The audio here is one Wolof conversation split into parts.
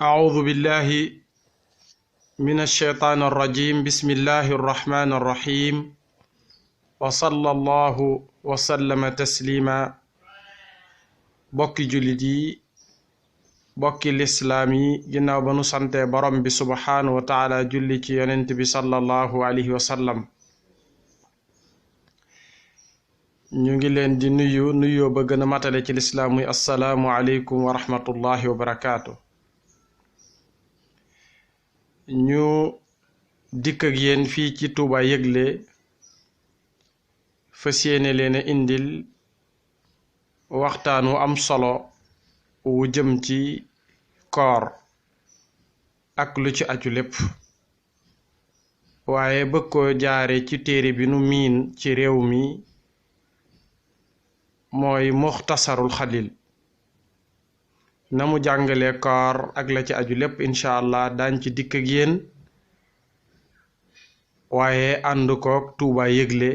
أعوذ بالله من الشيطان الرجيم بسم الله الرحمن الرحيم وصلى الله وسلم تسليما bokki jullit yi bokki lislaam yi ginnaaw ba nu sante borom bi subhaanahu wa taala julli ci yonent bi sallallahu alayhi wa sallam ñu ngi leen di nuyoo ba gën a matale ci lislaam muy assalaamu aleykum wa rahmatullahi wa barakaatu. ñu dikk ak yéen fii ci Touba Yëgle fas yéene leen a indil waxtaan wu am solo wu jëm ci koor ak lu ci aju lépp waaye bëgg koo jaare ci téere bi nu miin ci réew mi mooy muxtasarul xalil na mu jàngale koor ak la ci aju lépp incha allah daañ ci dikk ak yéen waaye ànd koog Touba Yëgle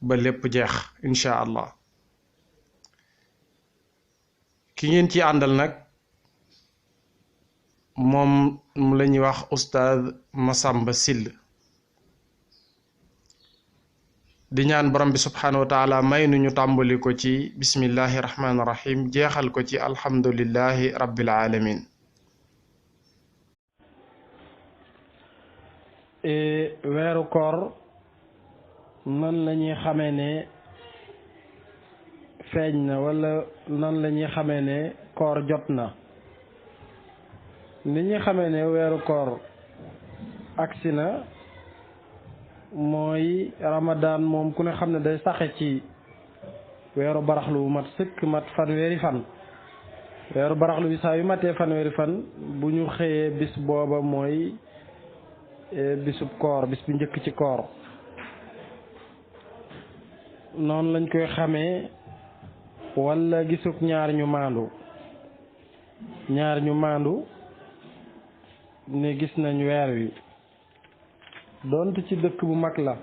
ba lépp jeex incha allah ki ngeen ci àndal nag moom la ñuy wax Oustaz Massamba Syll di ñaan borom bi subhanahu wa taala may nu ñu tàmbali ko ci bismillahi rahmaani rahim jeexal ko ci alhamdulillahi rabbil alamin weeru koor nan la ñuy xamee ne feeñ na wala nan la ñuy xamee ne koor jot na li ñuy xamee ne weeru koor agsi na mooy Ramadan moom ku ne xam ne day saxe ci weeru baraxlu bu mat sëkk mat fanweeri fan weeru baraxlu bi saa yu matee fanweeri fan bu ñu xëyee bis booba mooy bisub koor bis bu njëkk ci koor noonu lañ koy xamee wala gisug ñaar ñu maandu ne gis nañ weer wi donte ci dëkk bu mag la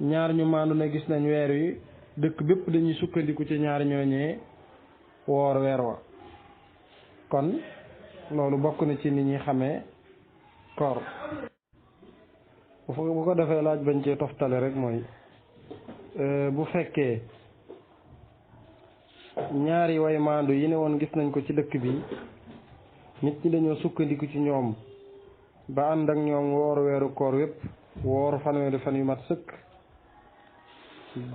ñaar ñu maandu ne gis nañ weer wi dëkk bépp dañuy sukkandiku ci ñaar ñooñee woor weer wa kon loolu bokk na ci ni ñuy xamee koor bu ko defee laaj bañ cee toftale rek mooy bu fekkee ñaari way maandu yi ne woon gis nañ ko ci dëkk bi nit ñi dañoo sukkandiku ci ñoom ba ànd ak ñoom woor weeru koor wépp woor fanweeri fan yu mat sëkk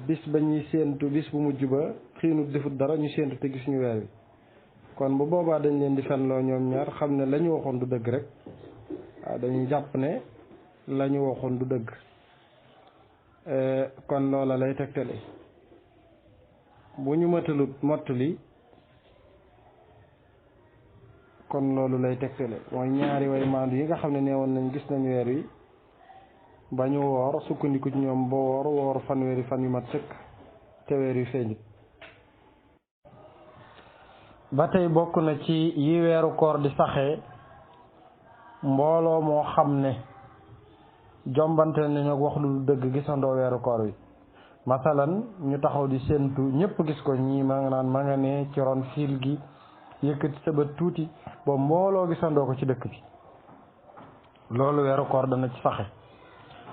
bis ba ñuy séentu bis bu mujj ba xiinut defut dara ñu séentu te gisuñu weer wi kon bu boobaa dañ leen di fenloo ñoom ñaar xam ne la ñu waxoon du dëgg rek waaw dañuy jàpp ne la ñu waxoon du dëgg kon loola lay tegtale bu ñu mottali kon loolu lay tegtale mooy ñaari way maandu yi nga xam ne neewoon nañ gis nañ weer wi ba ñu woor sukkandiku ci ñoom ba woor fanweeri fan yu mat sëkk te weer wi feeñut ba tey bokk na ci yi weeru koor di saxee mbooloo moo xam ne jombante nañu wax lu dëgg gisandoo weeru koor wi masalan ñu taxaw di séentu ñëpp gis ko ñii ma nga naan ma nga ne ci ron fiil gi yëkkati sa bët tuuti ba mbooloo gisandoo ko ci dëkk bi loolu weeru koor dana ci saxe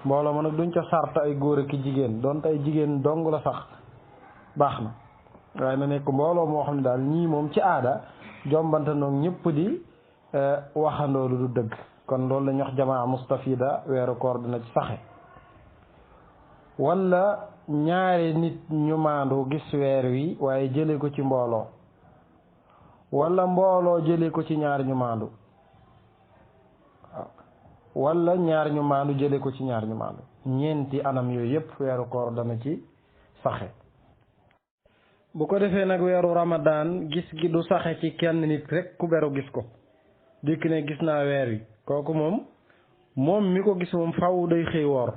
mbooloo ma nag duñ ca sart ay góor ak jigéen donte ay jigéen dong la sax baax na waaye na nekk mbooloo moo xam ne daal ñii moom ci aada jombante noog ñëpp di waxandoo lu du dëgg kon loolu la ñuy wax jamaa mustafida weeru koor dina ci saxe wala ñaari nit ñu maandu gis weer wi waaye jële ko ci mbooloo wala mbooloo jële ko ci ñaar ñu maandu wala ñaar ñu maandu jële ko ci ñaar ñu maandu ñeenti anam yooyu yëpp weeru koor dana ci saxe bu ko defee nag weeru Ramadan gis gi du saxe ci kenn nit rek ku beru gis ko dikk ne gis naa weer wi kooku moom mi ko gis moom faw day xëy woor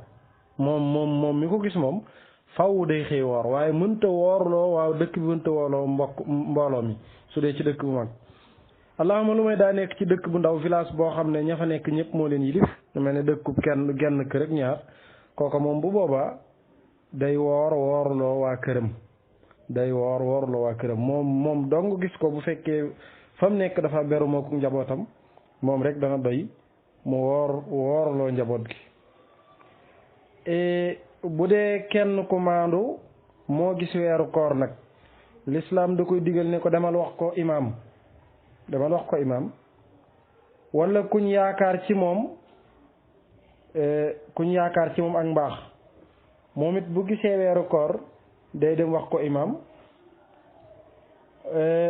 moom mi ko gis moom faw day xëy woor waaye mënta woorloo waaw dëkk bi mënta woorloo mbooloo mi su dee ci dëkk bu mag allahuma lu may daa nekk ci dëkk bu ndaw village boo xam ne ña fa nekk ñëpp moo leen yilif lu mel ne dëkku genn kër ak ñaar kooka moom bu boobaa day woorloo waa këram moom dong gis ko bu fekkee fa mu nekk dafa beru moo ko njabootam moom rek dana doy mu woorloo njaboot gi. bu dee kenn ku maandu moo gis weeru koor nag lislaam da koy digal ne ko demal wax ko imaam wala kuñ yaakaar ci moom ak mbaax moom it bu gisee weeru koor day dem wax ko imaam.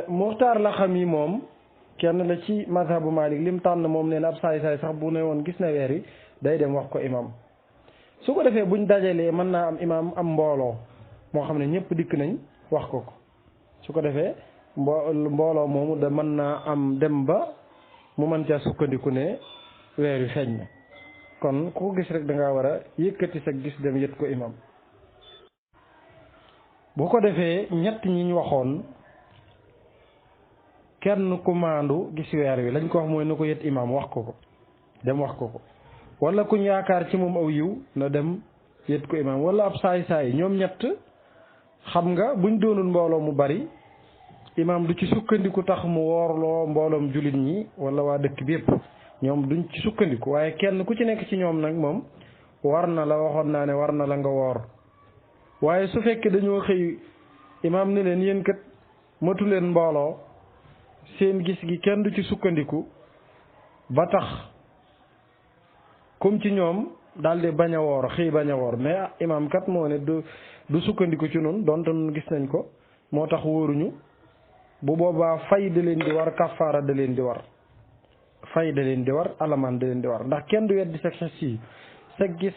Muxtaar la xam yi moom kenn la ci mazhabu Malik lim tànn moom nee na ab saay-saay sax bu ne woon gis na weer wi day dem wax ko imaam. su ko defee buñ dajalee mën naa am imaam am mbooloo moo xam ne ñëpp dikk nañ wax ko su ko defee mbooloo moomu da mën naa am dem ba mu mën caa sukkandiku ne weer wi feeñ na kon ku ko gis rek da ngaa war a yëkkati sa gis dem yët ko imaam. bu ko defee ñett ñi ñu waxoon kenn ku maandu gis weer wi lañ ko wax mooy na ko yët imaam wax ko dem wax ko wala kuñ yaakaar ci moom aw yiw na dem yët ko imaam wala ab saay-saay ñoom ñett xam nga buñ doonul mbooloo mu bari imaam du ci sukkandiku tax mu woorloo mbooloom jullit ñi wala waa dëkk bi yëpp ñoom duñ ci sukkandiku waaye kenn ku ci nekk ci ñoom nag moom war na la waxoon naa ne war na la nga woor waaye su fekkee dañoo xëy imaam ne leen yéen kat matu leen mbooloo seen gis gi kenn du ci sukkandiku ba tax comme ci ñoom daal di bañ a woor mais imaam kat moo ne du sukkandiku ci noonu donte nun gis nañ ko moo tax wóoruñu bu boobaa fay da leen di war kafaara da leen di war alamaan da leen di war ndax kenn du weddi sa gis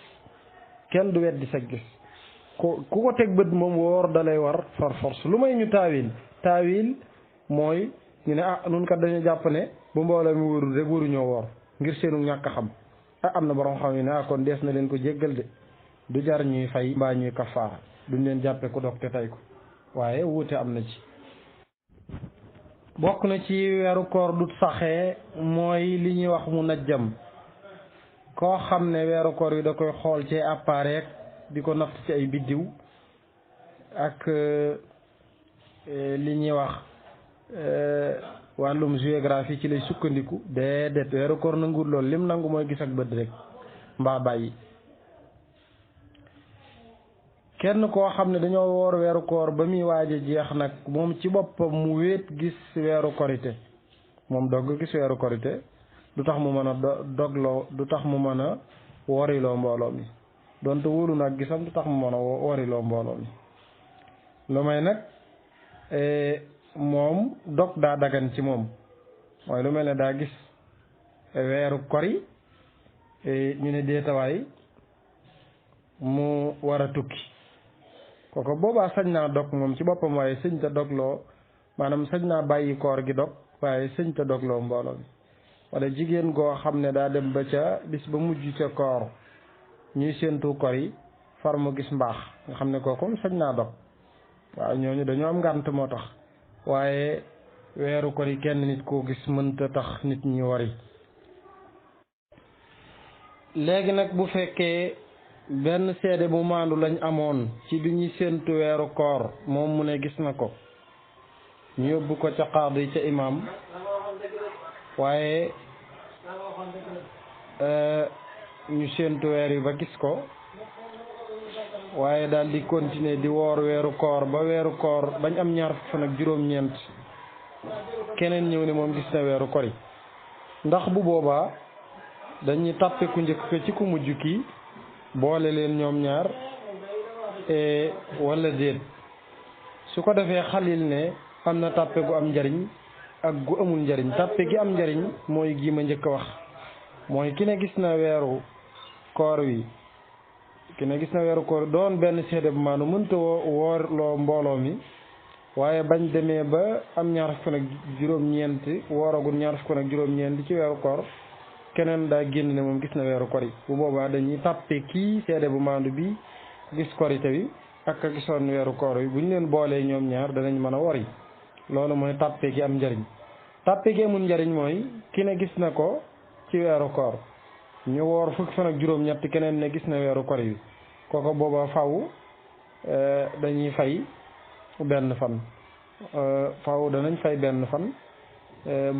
kenn du weddi sa gis ku ko teg bët moom woor dalay war far force lu may ñu taawil mooy ñu ne nun kat dañu jàpp ne bu mbooloo mi wóorul rek waruñoo woor ngir seenu ñàkk xam am na borom xam ne kon dees na leen ko jéggal de du jar ñuy fay mbaa ñuy kafaara duñ leen jàppe ku dog te tey ko waaye wuute am na ci. bokk na ci weeru koor du saxee mooy li ñuy wax mu najjam koo xam ne weeru koor yi da koy xool ci appareil di ko natt ci ay biddiw ak li ñuy wax wàllum géographie ci lay sukkandiku déedéet weeru koor nanguwul loolu lim nangu mooy gis ak bët rek mbaa bàyyi. kenn koo xam ne dañoo woor weeru koor ba muy waaj a jeex nag moom ci boppam mu wéet gis weeru korite moom dogg gis weeru korite du tax mu mën a dogloo du tax mu mën a woriloo mbooloo mi donte wóolu nag gisam du tax mu mën a woriloo mbooloo mi lu may nag moom dog daa dagan ci moom mooy lu mel ne daa gis weeru kori ñu ne deetawaay mu war a tukki kooku boobaa sañ naa dog moom ci boppam waaye sëñ ta dogloo maanaam sañ naa bàyyi koor gi dog waaye sëñ ta dogloo mbooloo mi wala jigéen goo xam ne daa dem ba ca bis ba mujj ca koor ñuy séentu kor yi far mu gis mbaax nga xam ne kooku sañ naa dog waaw ñooñu dañoo am ngànt moo tax waaye weeru kor yi kenn nit koo gis mënta tax nit ñi wari. léegi nag bu fekkee benn seede bu maandu lañ amoon ci bi ñuy séentu weeru koor moom mu ne gis na ko ñu yóbbu ko ca qaadi ca imaam waaye ñu séentu weer yi ba gis ko waaye daal di continuer di woor weeru koor ba weeru koor bañ am ñaar fukk fan ak juróom-ñeent keneen ñëw ne moom gis na weeru kori ndax bu boobaa dañuy tàppe ku njëkk ko ci ku mujj kii boole leen ñoom ñaar wala déet. su ko defee xalil ne am na tàppe gu am njariñ ak gu amul njariñ tàppe gi am njariñ mooy gi ma njëkk a wax mooy ki ne gis na weeru koor wi ki ne gis na weeru koor doon benn seede bu maanu mënta woorloo mbooloo mi waaye bañ demee ba am ñaar fukk fan ak juróom-ñeent wooragul ñaar fukk fan ak juróom-ñeent ci weeru koor keneen daa génn ne moom gis na weeru kor yi bu boobaa dañuy tàppe kii seede bu maandu bi gis korite bi ak a gisoon weeru koor yi bu ñu leen boolee ñoom ñaar danañ mën a wori loolu mooy tàppe gi am njariñ. tàppe gi amul njariñ mooy ki ne gis na ko ci weeru koor ñu woor fukki fan ak juróom-ñett keneen ne gis na weeru kor yi kooku boobaa faw dañuy fay benn fan faw danañ fay benn fan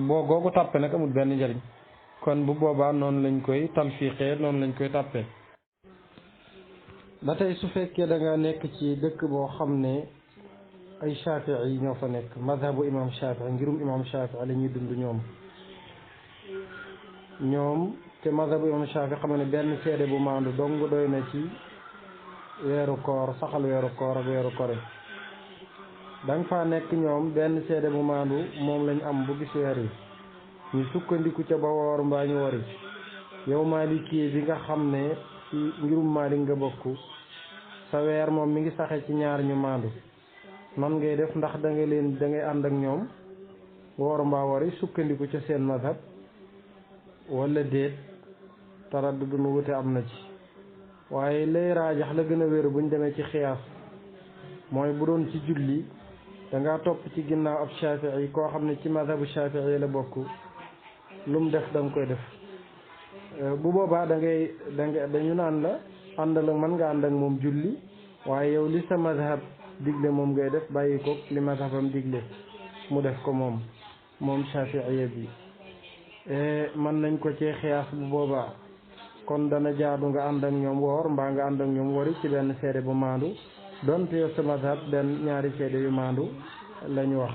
boo googu tàppe nag amul benn njariñ kon bu boobaa noonu lañ koy talfiqee noonu lañ koy tàppee. ba tey su fekkee da nga nekk ci dëkk boo xam ne ay Shafii yi ñoo fa nekk madhabu imam Shafii ngirum imam Shafii la ñuy dund ñoom te madhabu imam Shafii xam ne benn seede bu maandu dong doy na ci weeru koor saxal weeru koor ak weeru kore da nga faa nekk ñoom benn seede bu maandu moom lañ am bu gis weer yi ñu sukkandiku ca ba woor mbaa ñu wori yow Maliki bi nga xam ne ci ngirum Maalik nga bokk sa weer moom mi ngi saxe ci ñaar ñu maandu man ngay def ndax da ngay ànd ak ñoom woor mbaa wori sukkandiku ca seen mazhab wala déet taraddud nu wute am na ci waaye lay raajax la gën a wér buñ demee ci xiyaas mooy bu doon ci julli da ngaa topp ci ginnaaw ab Shafii koo xam ne ci mazhabu Shafii la bokk lu mu def da nga koy def bu boobaa dañu naan la àndal ak mën nga ànd ak moom julli waaye yow li sa mazhab digle moom ngay def bàyyi ko li mazhabam digle mu def ko moom Shafii bi mën nañ ko ci xiyaas bu boobaa kon dana jaadu nga ànd ak ñoom woor mbaa nga ànd ak ñoom wori ci benn seede bu maandu donte yow sa mazhab benn ñaari seede yu maandu lañu wax.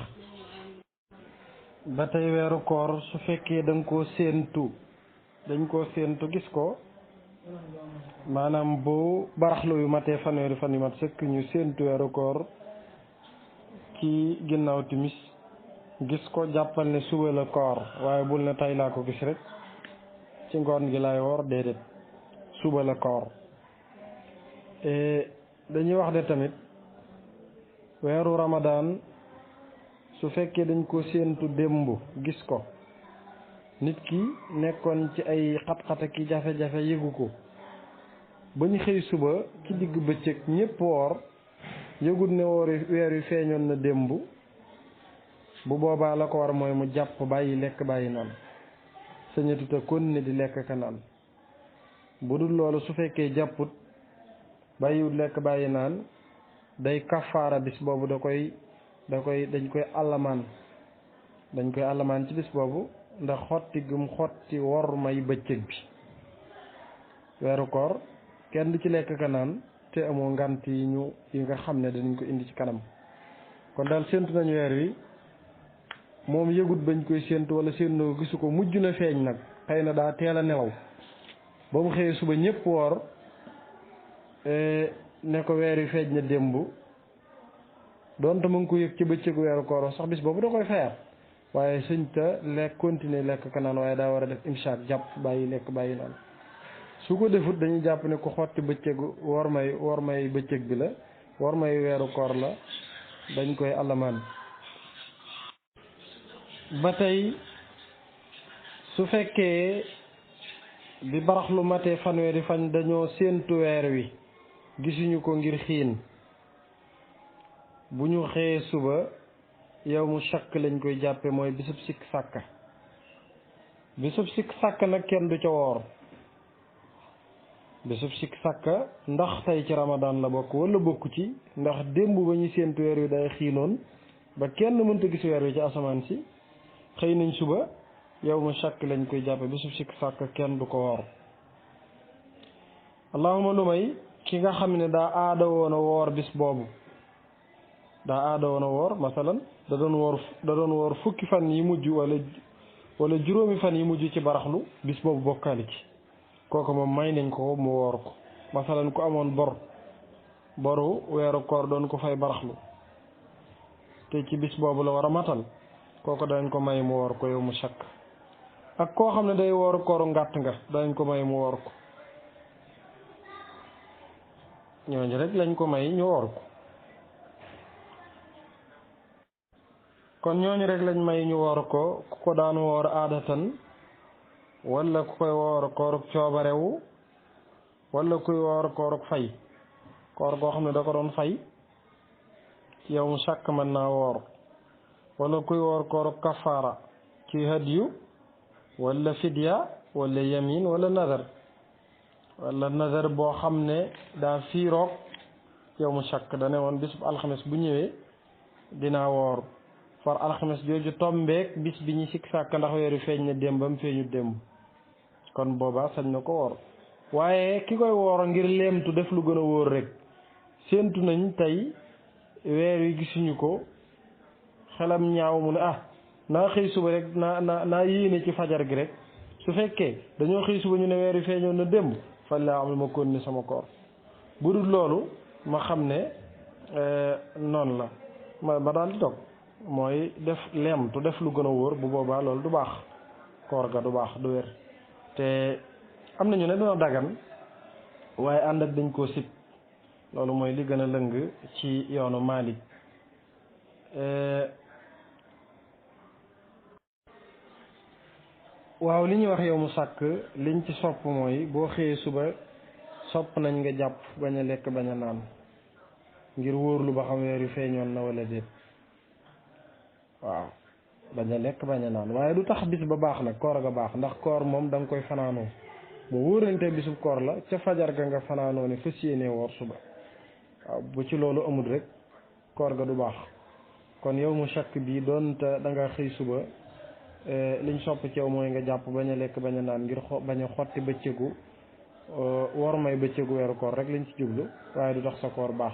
ba tey weeru koor su fekkee dañ koo séentu gis ko maanaam bu baraxlu yu matee fanweeri fan yu mat sëkk ñu séentu weeru koor ci ginnaaw timis gis ko jàppal ne suba la koor waaye bul ne tay laa ko gis rek ci ngoon gi laay woor déedéet suba la koor. dañuy wax de tamit weeru Ramadan su fekkee dañ ko séentu démb gis ko nit ki nekkoon ci ay xat-xat ki jafe-jafe yëgu ko ba ñu xëy suba ci digg bëccëg ñépp woor yëgut ne weer wi feeñoon na démb bu boobaa la ko war mooy mu jàpp bàyyi lekk bàyyi naan sañatuta kon ne di lekk ka naan bu dul loolu su fekkee jàpput bàyyiwut lekk bàyyi naan day kafaara bis boobu dañ koy allamaan ci bis boobu ndax xotti gum xotti wor may bëccëg bi. weeru koor kenn du ci lekk ka naan te amoo ngant yi nga xam ne danañ ko indi ci kanam kon daal séentu nañu weer wi moom yëgut bañ koy séentu wala séentu gisu ko mujj na feeñ nag xëy na daa teel a nelaw ba mu xëyee suba ñépp woor ne ko weer wi feeñ na démb doonte mu ngi ko yëg ci bëccëgu weeru koor sax bis boobu da koy fayaat waaye sëñ ta lekk continuer lekk ka naan waaye daa war a def imsaak jàpp bàyyi lekk bàyyi naan su ko defut dañuy jàpp ne ku xotti bëccëgu war may bëccëg bi la war may weeru koor la dañ koy alamaan. ba tey su fekkee bi baraxlu matee fanweeri fan dañoo séentu weer wi gisuñu ko ngir xiin bu ñu xëyee suba yow mu shakk lañ koy jàppe mooy bisub sikk sàkka nag kenn du ca woor bisub sikk sàkka ndax tey ci Ramadan la bokk wala bokku ci ndax démb ba ñu séentu weer wi day xiinoon ba kenn mënta gis weer wi ci asamaan si xëy nañ suba yow mu shakk lañ koy jàppe bisub sikk sàkka kenn du ko woor allahuma lu may ki nga xam ne daa aada woon a woor bis boobu masalan da doon woor fukki fan yi mujj wala juróomi fan yi mujj ci baraxlu bis boobu bokkaali ci kooku moom may nañ ko mu woor ko masalan ku amoon boru weeru koor doon ko fay baraxlu te ci bis boobu la war a matal kooku dañ ko may mu woor ko yow mu sakk ak koo xam ne day wooru kooru ngàtt nga dañ ko may mu woor ko ñooñu rek lañ ko may ñu woor ko kon ñooñu rek lañ may ñu woor ko ku ko daan woor aadatan wala ku koy woor kooruk coobarewu wala kuy woor kooruk fay koor goo xam ne da ko doon fay ci yow mu sàkk mën naa woor wala kuy woor kooruk kafaara ci hadiyu wala fidya wala yamin wala nazar boo xam ne daa fiiroog yow mu sàkk da ne woon bisub alxames bu ñëwee dinaa woor far alxames jooju tombeek bis bi ñu sikk sàkk ndax weer wi feeñ na démbam feeñu démb kon boobaa sañ na ko woor waaye ki koy woor ngir leemtu def lu gën a wóor rek séentu nañ tey weer wi gisuñu ko xelam ñaaw mu ne naa xëy suba rek naa yéene ci fajar gi rek su fekkee dañoo xëy suba ñu ne weer wi feeñoon na démb fan laa am ma kon ni sama koor bu dul loolu ma xam ne noonu la ma daal di dog mooy def leemtu def lu gën a wóor bu boobaa loolu du baax koor ga du baax du wér te am nañu ne dina dagan waaye ànd ak dañ koo sib loolu mooy li gën a lëng ci yoonu Maalik waaw li ñuy wax yow mu sàkk liñ ci sopp mooy boo xëyee suba sopp nañ nga jàpp bañ a lekk bañ a naan ngir wóorlu ba xam weer wi feeñoon na wala déet waaw bañ a lekk bañ a naan waaye du tax bis ba baax nag koor ga baax ndax koor moom da nga koy fanaanoo mu wóorante bisub koor la ca fajar ga nga fanaanoo ne fas yéene woor suba waaw bu ci loolu amul rek koor ga du baax kon yow mu sakk bii doonte da nga xëy suba liñ sopp ci yow mooy nga jàpp bañ a lekk bañ a naan ngir bañ a xotti bëccëgu war may bëccëgu weeru koor rek lañ ci jublu waaye du tax sa koor baax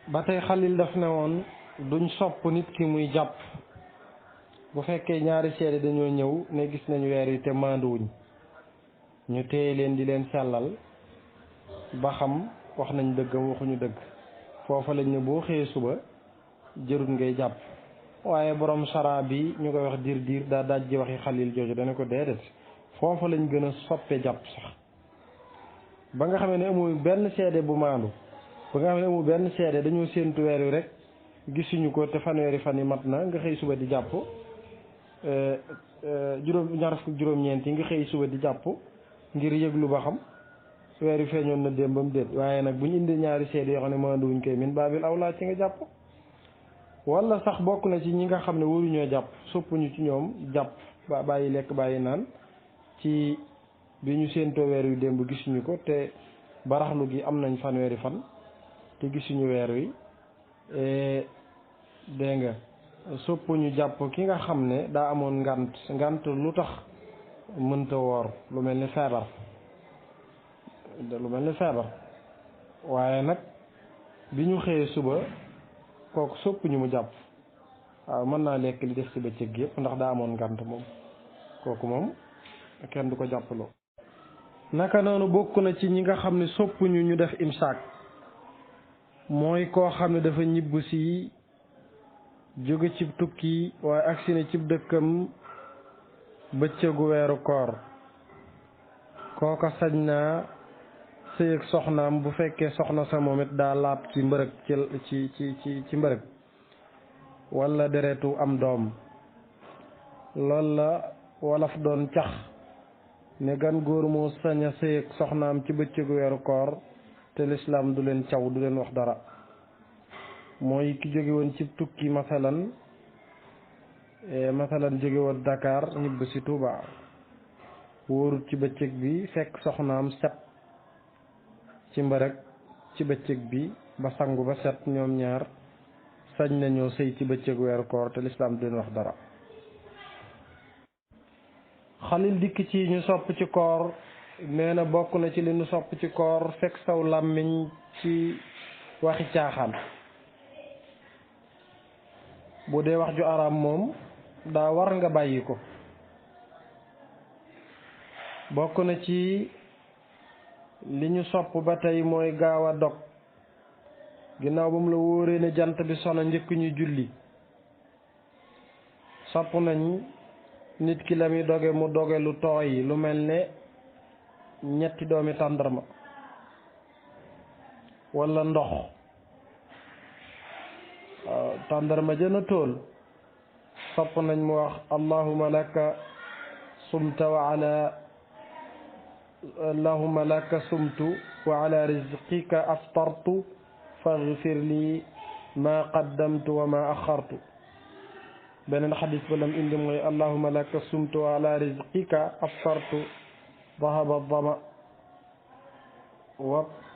ba tey Xalil daf ne woon duñ sopp nit ki muy jàpp bu fekkee ñaari seede dañoo ñëw ne gis nañu weer yi te maanduwuñ ñu téye leen di leen sellal ba xam wax nañ dëggam waxuñu dëgg foofa lañ ne boo xëyee suba jërut ngay jàpp waaye borom sara bi ñu koy wax diir daa daaj ji waxi Xalil jooju dana ko déedéet foofa lañ gën a soppe jàpp sax ba nga xamee ne amul benn seede bu maandu ba nga xam ne amul benn seede dañoo séentu weer wi rek gisuñu ko te fanweeri fan yi mat na nga xëy suba di jàpp ñaar fukk juróom-ñeent yi nga xëy suba di jàpp ngir yëglu ba xam weer wi feeñoon na démbam déet waaye nag bu ñu indi ñaari seede yoo xam ne maanduwuñ koy min baabil awlaa ci nga jàpp wala sax bokk na ci ñi nga xam ne waruñoo jàpp soppuñu ci ñoom jàpp ba bàyyi lekk bàyyi naan ci bi ñu séentoo weer wi démb gisuñu ko te baraxlu gi am nañ fanweeri fan te gisuñu weer wi dégg nga soppuñu jàpp ki nga xam ne daa amoon ngant lu tax mënta woor lu mel ni feebar waaye nag bi ñu xëyee suba kooku soppuñu mu jàpp waaw mën naa lekk li def ci bëccëg gi yëpp ndax daa amoon ngant moom kooku moom kenn du ko jàppaloo naka noonu bokk na ci ñi nga xam ne soppuñu ñu def imsaak mooy koo xam ne dafa ñibbu si jóge cib tukki waaye agsi ne cib dëkkam bëccëgu weeru koor kooka sañ naa sëy ak soxnaam bu fekkee soxna sa moom it daa laab ci mbërëg ci mbërëg wala deretu am doom loolu la wolof doon cax ne gan góor moo sañ a sëy ak soxnaam ci bëccëgu weeru koor te lislaam du leen caw du leen wax dara mooy ki jóge woon ci tukki masalan jóge woon Dakar ñibb si Touba wóorut ci bëccëg bi fekk soxnaam set ci mbërëg ci bëccëg bi ba sangu ba set ñoom ñaar sañ nañoo sëy ci bëccëgu weeru koor te lislaam du leen wax dara Xalil dikk ci ñu sopp ci koor nee na bokk na ci li ñu sopp ci koor fekk saw làmmiñ ci waxi caaxaan bu dee wax ju araam moom daa war nga bàyyi ko bokk na ci li ñu sopp ba tey mooy gaaw a dog ginnaaw ba mu la wóoree ne jant bi sono njëkk ñu julli sopp nañ nit ki la muy doge mu doge lu tooy lu mel ne ñetti doomi tàndarma wala ndox waaw tàndarma jën a tóol sopp nañ mu wax allahumma laka sumta wa ala allahumma laka sumtu wa ala rizqika aftartu faghfir li ma qaddamtu wa ma axartu beneen xadis ba lam indi mooy allahumma laka sumtu wa ala rizqika aftartu dhahaba dhama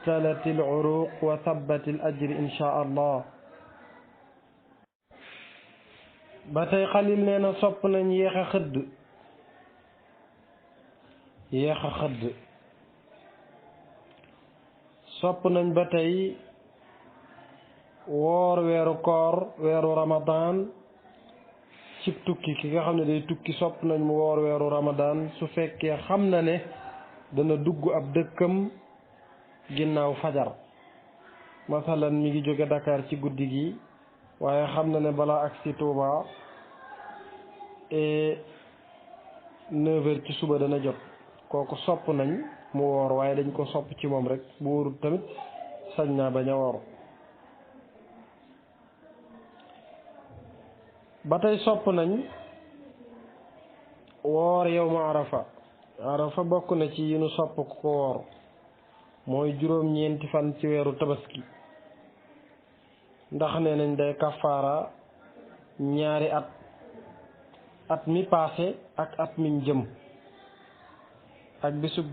salati al uruq wa thabati al ajri insha allah. ba tey Xalil nee na sopp nañ yéex a xëdd sopp nañ ba tey woor weeru koor weeru ramadan ci tukki ki nga xam ne day tukki sopp nañ mu woor weeru ramadan su fekkee xam na ne dana dugg ab dëkkam ginnaaw fajar. masalan mi ngi jóge Dakar ci guddi gi waaye xam na ne balaa agsi Tuuba et 9h ci suba dana jot kooku sopp nañ mu woor waaye dañ ko sopp ci moom rek bu wóorul tamit sañ naa bañ a woor. ba tey sopp nañ woor yawmu arafa bokk na ci yi nu sopp ku ko woor mooy juróom-ñeenti fan ci weeru tabaski ndax nee nañ day kafaara ñaari at mi paase ak at miñ jëm ak bisub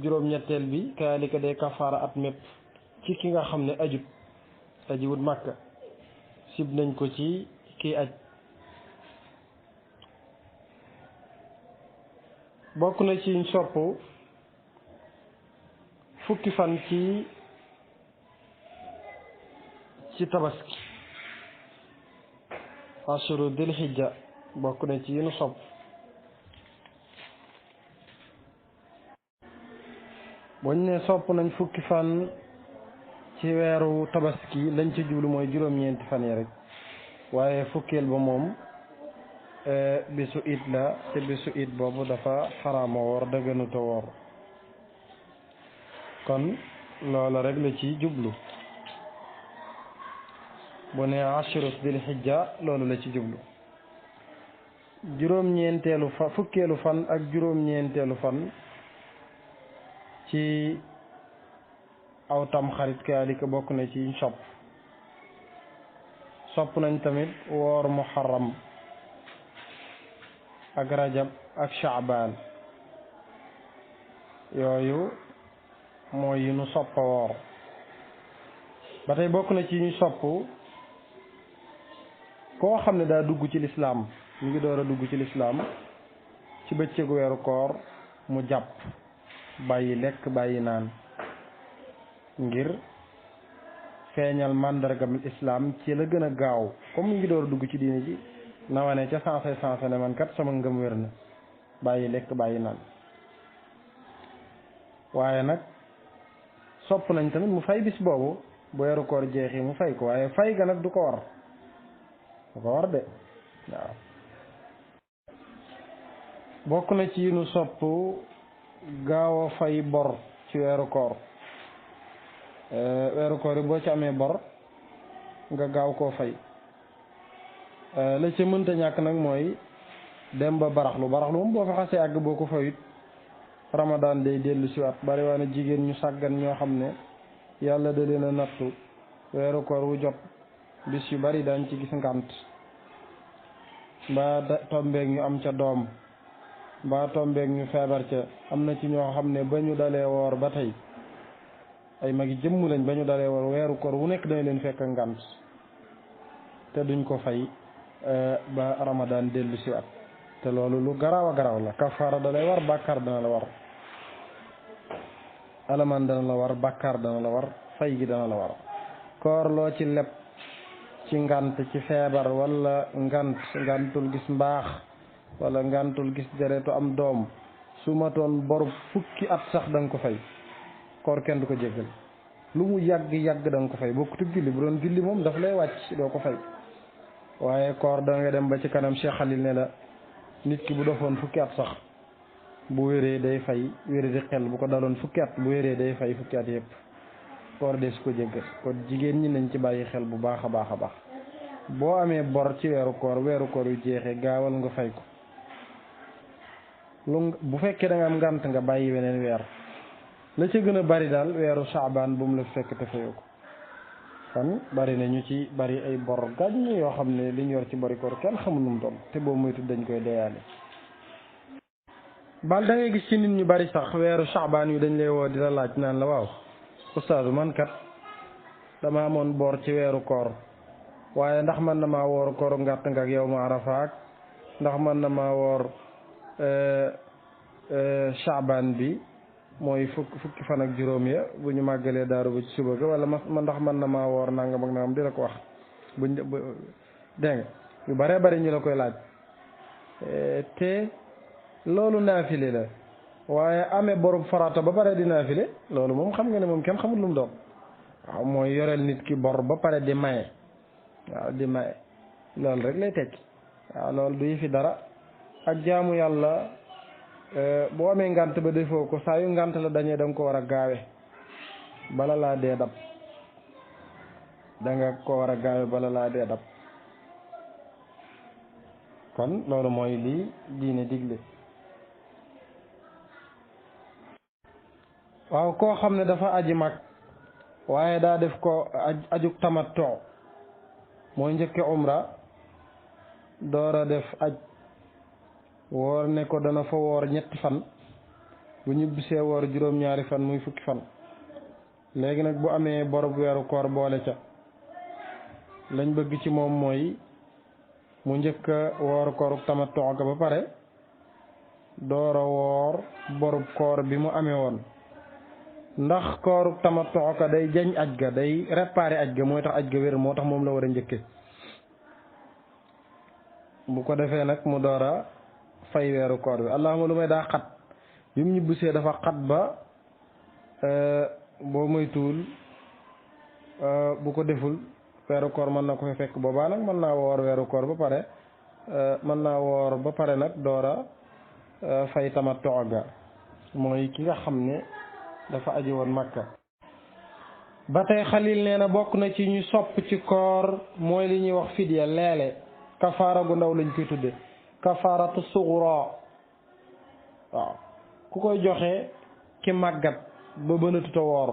juróom-ñetteel bi kaalika day kafaara at mépp ci ki nga xam ne ajiwut Màkka sib nañ ko ci kii aj. bokk na ci sopp fukki fan ci tabaski ashuru dil hijja bokk na ci yinu sopp. buñ ne sopp nañ fukki fan ci weeru tabaski lañ ci jublu mooy juróom-ñeenti fan yi rek waaye fukkeel ba moom bisu it la te bisu it boobu dafa xaraama woor dëgganuta woor kon loola rek la ci jublu. bu ne ashru dil hijja loolu la ci jublu. fukkeelu fan ak juróom-ñeenteelu fan ci aw tam xarit kaalika bokk na ci sopp nañ tamit woor muharram ak rajab ak shaabaan yooyu mooy yi nu soppa woor. ba tey bokk na ci ñu sopp koo xam ne daa dugg ci lislaam mu ngi door a dugg ci lislaam ci bëccëgu weeru koor mu jàpp bàyyi lekk bàyyi naan ngir feeñal màndargam islaam ci la gën a gaaw comme mu ngi door a dugg ci diine ji na wane ca sansé ne man kat sama ngëm wér na bàyyi lekk bàyyi naan. waaye nag sopp nañ tamit mu fay bis boobu bu weeru koor jeexi mu fay ko waaye fay ga nag du ko war de waaw. bokk na ci nu sopp gaaw a fay bor ci weeru koor yi boo ci amee bor nga gaaw koo fay. la ca mënta ñàkk nag mooy dem ba baraxlu moom boo fa xasee àgg boo ko fayut ramadan day dellu si waat bari waa na jigéen ñu sàggan ñoo xam ne yàlla da leen a nattu weeru koor wu jot bis yu bari daañ ci gis ngànt mbaa tombeeg ñu am ca doom mbaa tombeeg ñu feebar ca. am na ci ñoo xam ne ba ñu dalee woor ba tey ay magi jëmm lañ ba ñu dalee woor weeru koor wu nekk dañ leen fekk ngànt te duñ ko fay ba ramadan dellu si waat te loolu lu garaaw a garaaw la. kafaara da lay war bàkkaar dana la war alamaan dana la war bàkkaar dana la war fay gi dana la war. koor loo ci leb ci ngant ci feebar wala ngantul gis mbaax wala ngantul gis deretu am doom su matoon boru fukki at sax da nga ko fay. koor kenn du ko jéggal lu mu yàgg da nga ko fay bokkutub julli bu doon julli moom daf lay wàcc doo ko fay waaye koor da nga dem ba ci kanam Cheikh Khalil ne la nit ki bu defoon fukki at sax bu wéree day fay wéree di xel bu ko daloon fukki at bu wéree day fay fukki at yëpp koor de su ko jéggal. kon jigéen ñi nañ ci bàyyi xel bu baax a baax a baax boo amee bor ci weeru koor yu jeexee gaawal nga fay ko. bu fekkee da nga am ngànt nga bàyyi weneen weer la ca gën a bari daal weeru saabaan bu mu la fekk te fayoo ko. kon bari na ñu ci bari ay bor gàññ yoo xam ne li ñu yor ci bori koor kenn xamul nu mu doon te boo moytu dañ koy deyaale. bal da ngay gis ci nit ñu bari sax weeru Shaabaan yu dañ lay woo di la laaj naan la waaw ustaas man kat dama amoon boor ci weeru koor waaye ndax man na maa woor kooru ngàtt nga ak yow ma arafaak ndax man na maa woor Shaabaan bi mooy fukki fan ak juróom ya bu ñu màggalee daaru ba ci suba ga wala ndax man na maa woor nangam ak nangam di la ko wax dégg nga yu bare bari ñu la koy laaj te loolu naafile la waaye amee borom farata ba pare di naafile loolu moom xam nga ne moom kenn xamul lu mu doon waaw mooy yoreel nit ki bor ba pare di maye waaw di maye loolu rek lay tekki waaw loolu du yëfi dara ak jaamu yàlla boo amee ngànt ba defoo ko saa yu ngànt la dañee da nga ko war a gaawe bala laa dee dab da nga ko war a gaawe bala laa dee dab kon loolu mooy lii diine digle waaw koo xam ne dafa aji mag waaye daa def ko ajuk tamattu mooy njëkke umra door a def aj woor ne ko dana fa woor ñetti fan bu ñibbisee woor juróom-ñaari fan muy fukki fan léegi nag bu amee borob weeru koor boole ca lañ bëgg ci moom mooy mu njëkk a woor kooru tamattu ga ba pare door a woor borub koor bi mu amee woon ndax kooru tamattu ga day jañ aj ga day réparer aj ga mooy tax aj ga wér moo tax moom la war a njëkke bu ko defee nag mu door a fay weeru koor bi allahuma lu may daa xat bi mu ñibbisee dafa xat ba boo moytuwul bu ko deful weeru koor mën na ko fa fekk boobaa nag mën naa woor weeru koor ba pare mën naa woor ba pare nag door a fay tamattu ga mooy ki nga xam ne dafa aji woon Makka. ba tey Xalil nee na bokk na ci ñu sopp ci koor mooy li ñuy wax fidya leele kafaara gu ndaw lañ koy tudde kafaaratu suxra waaw ku koy joxe ki màggat ba bënatuta woor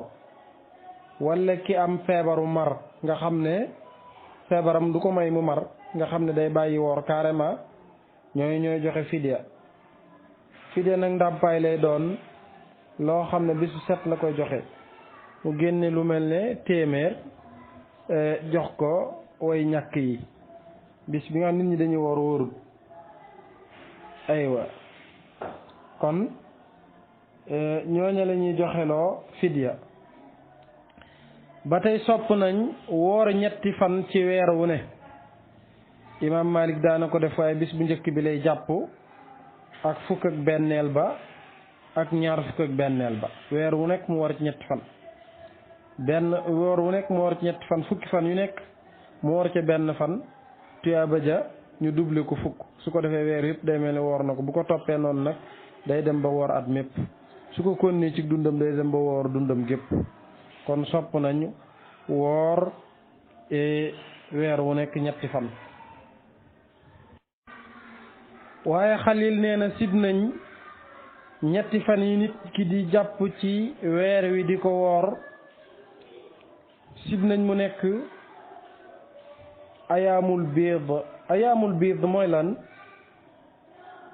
wala ki am feebaru mar nga xam ne feebaram du ko may mu mar nga xam ne day bàyyi woor carrément ñooy joxe fidya nag ndàmpaay lay doon loo xam ne bisu set la koy joxe mu génne lu mel ne téeméer jox ko way ñàkk yi bis bi nga nit ñi dañuy woor wóorut aywa kon ñooña la ñuy joxeloo fidya ba tey sopp nañ woor ñetti fan ci weer wu ne imaam Malik daana ko def waaye bis bu njëkk bi lay jàpp ak fukk ak benneel ba ak ñaar fukk ak benneel ba weer wu nekk mu war ci ñetti fan weer wu nekk mu war ci ñetti fan fukki fan yu nekk mu war ca benn fan tuyaaba ja ñu double ko fukk su ko defee weer yëpp day mel ni woor na ko bu ko toppee noonu nag day dem ba woor at mépp su ko konnee ci dundam day dem ba woor dundam gépp kon sopp nañu woor weer wu nekk ñetti fan waaye Xalil nee na sib nañ ñetti fan yi nit ki di jàpp ci weer wi di ko woor sib nañ mu nekk ayaamul biid mooy lan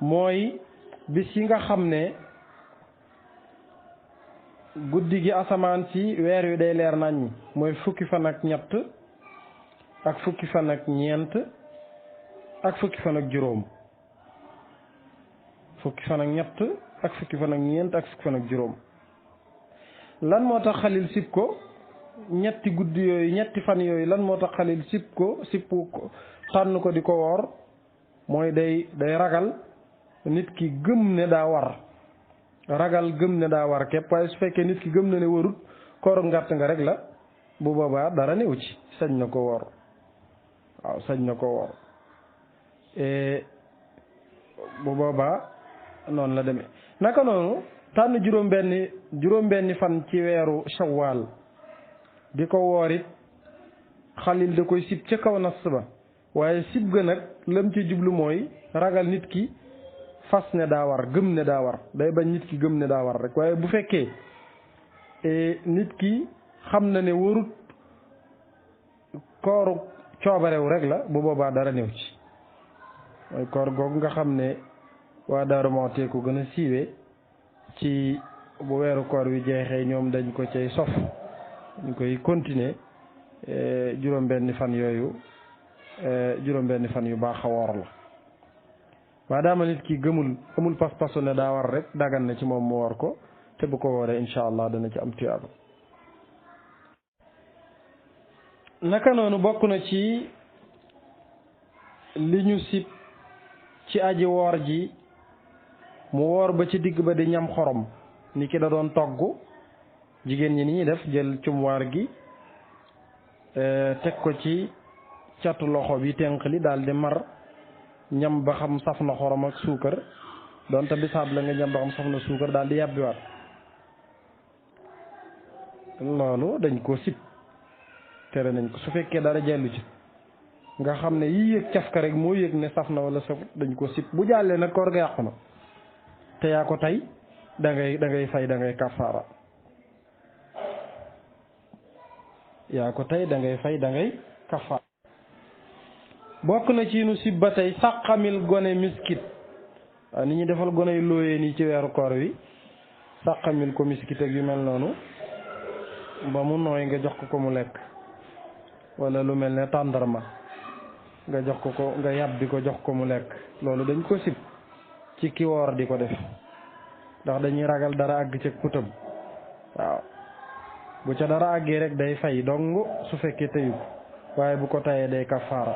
mooy bis yi nga xam ne guddi gi asamaan si weer wi day leer nañ mooy fukki fan ak ñett ak fukki fan ak ñeent ak fukki fan ak juróom fukki fan ak ñett ak fukki fan ak ñeent ak fukki fan ak juróom lan moo tax Xalil sib ko ñetti guddi yooyu ñetti fan yooyu lan moo tax Xalil sib ko tànn ko di ko woor mooy day ragal nit ki gëm ne daa war ragal gëm ne daa war képp waaye su fekkee nit ki gëm na ne warut kooru ngàtt nga rek la bu boobaa dara newu ci sañ na ko woor waaw sañ na ko woor bu boobaa noonu la demee naka noonu tànn juróom-benni fan ci weeru Shawwal di ko woor it Xalil da koy sib ca kaw nas ba waaye sib ga nag lam ci jublu mooy ragal nit ki fas ne daa war gëm ne daa war day bañ nit ki gëm ne daa war rek waaye bu fekkee nit ki xam na ne warut kooru coobarewu rek la bu boobaa dara néew ci mooy koor googu nga xam ne waa Daaru Muxti ko gën a siiwee ci bu weeru koor wi jeexee ñoom dañ ko cay sof ñu koy continuer juróom-benni fan yooyu juróom-benni fan yu baax a woor la waa daama nit ki amul pas-pasu ne daa war rek dagan na ci moom mu woor ko te bu ko wooree incha allah dana ci am tuyaaba. naka noonu bokk na ci li ñu sib ci aji woor ji mu woor ba ci digg ba di ñam xorom ni ki da doon togg jigéen ñi ni ñuy def jël cumwaar gi teg ko ci catu loxo bi tenq li daal di mar ñam ba xam saf na xorom ak suukar doonte bisaab la nga ñam ba xam saf na suukar daal di yàbbiwaat loolu dañ ko sib tere nañ ko su fekkee dara jellu ci nga xam ne yii yëg cafka rek moo yëg ne saf na wala safut dañ ko sib bu jàllee nag koor ga yàqu na te yaa ko tey da ngay fay da ngay kafaara yaa ko tey da ngay fay da ngay kafaara bokk na ci nu sib ba tey sàqamil gone miskit waaw ni ñuy defal gone yu looyee nii ci weeru koor wi sàqamil ko miskit ak yu mel noonu ba mu nooy nga jox ko mu lekk wala lu mel ne tàndarma nga jox ko nga yàbbi ko jox ko mu lekk loolu dañ ko sib ci ki woor di ko def ndax dañuy ragal dara àgg ca putam waaw bu ca dara àggee rek day fay dong su fekkee teyu ko waaye bu ko tayee day kafaara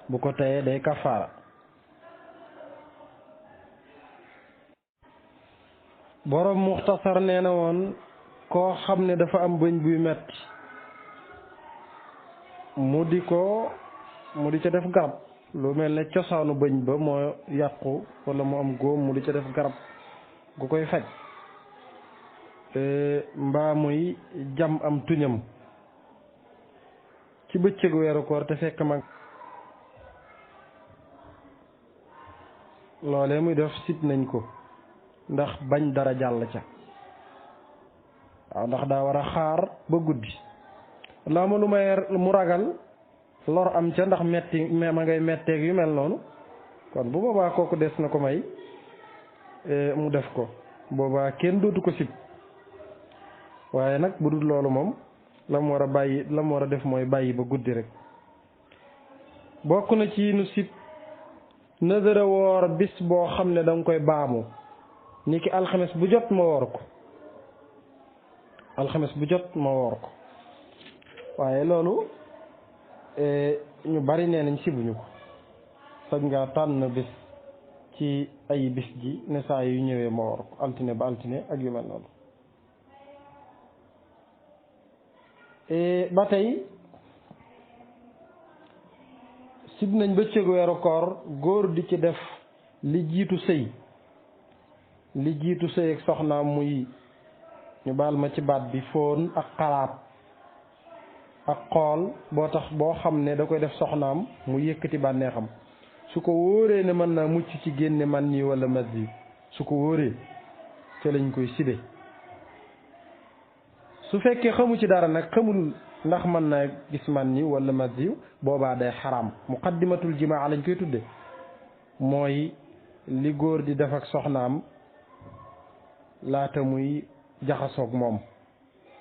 bu ko tayee day kafaara borom muxtasar nee na woon koo xam ne dafa am bëñ buy metti mu di ca def garab lu mel ne cosaanu bëñ ba moo yàqu wala mu am góom mu di ca def garab gu koy faj mbaa muy jam am tuñam ci bëccëgu weeru koor te fekk mag loolee muy def sib nañ ko ndax bañ dara jàll ca waaw ndax daa war a xaar ba guddi ndax ma lu may mu ragal lor am ca ndax metti ma ngay metteeg yu mel noonu kon bu boobaa kooku des na ko may mu def ko boobaa kenn dootu ko sib waaye nag bu dul loolu moom la mu war a def mooy bàyyi ba guddi rek bokk na ci nu sib nëdëra woor bis boo xam ne danga koy baamu ni ki alxames bu jot ma woor ko alxames bu jot ma woor ko waaye loolu ñu bari nee nañ sibuñu ko sañ nga tànn bis ci ay bis ji ne saa yu ñëwee ma woor ko altine ba altine ak yu mel noonu ba tey sib nañ bëccëgu weeru koor góor di ci def li jiitu sëy ak soxnaam muy ñu baal ma ci baat bi fóon ak xalaat ak xool boo xam ne da koy def soxnaam mu yëkkati bànneexam su ko wóoree ne mën naa mucc ci génne man nii wala masi su ko wóoree ca lañ koy sibe su fekkee xamu ci dara nag xamul ndax mën naa gis man ni wala masi boobaa day xaraam muqaddimatul jimaa lañ koy tudde mooy li góor di def ak soxnaam laata muy jaxasoog moom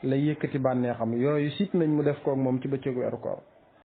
lay yëkkati bànneexam yooyu sit nañ mu def koog moom ci bëccëgu weeru koor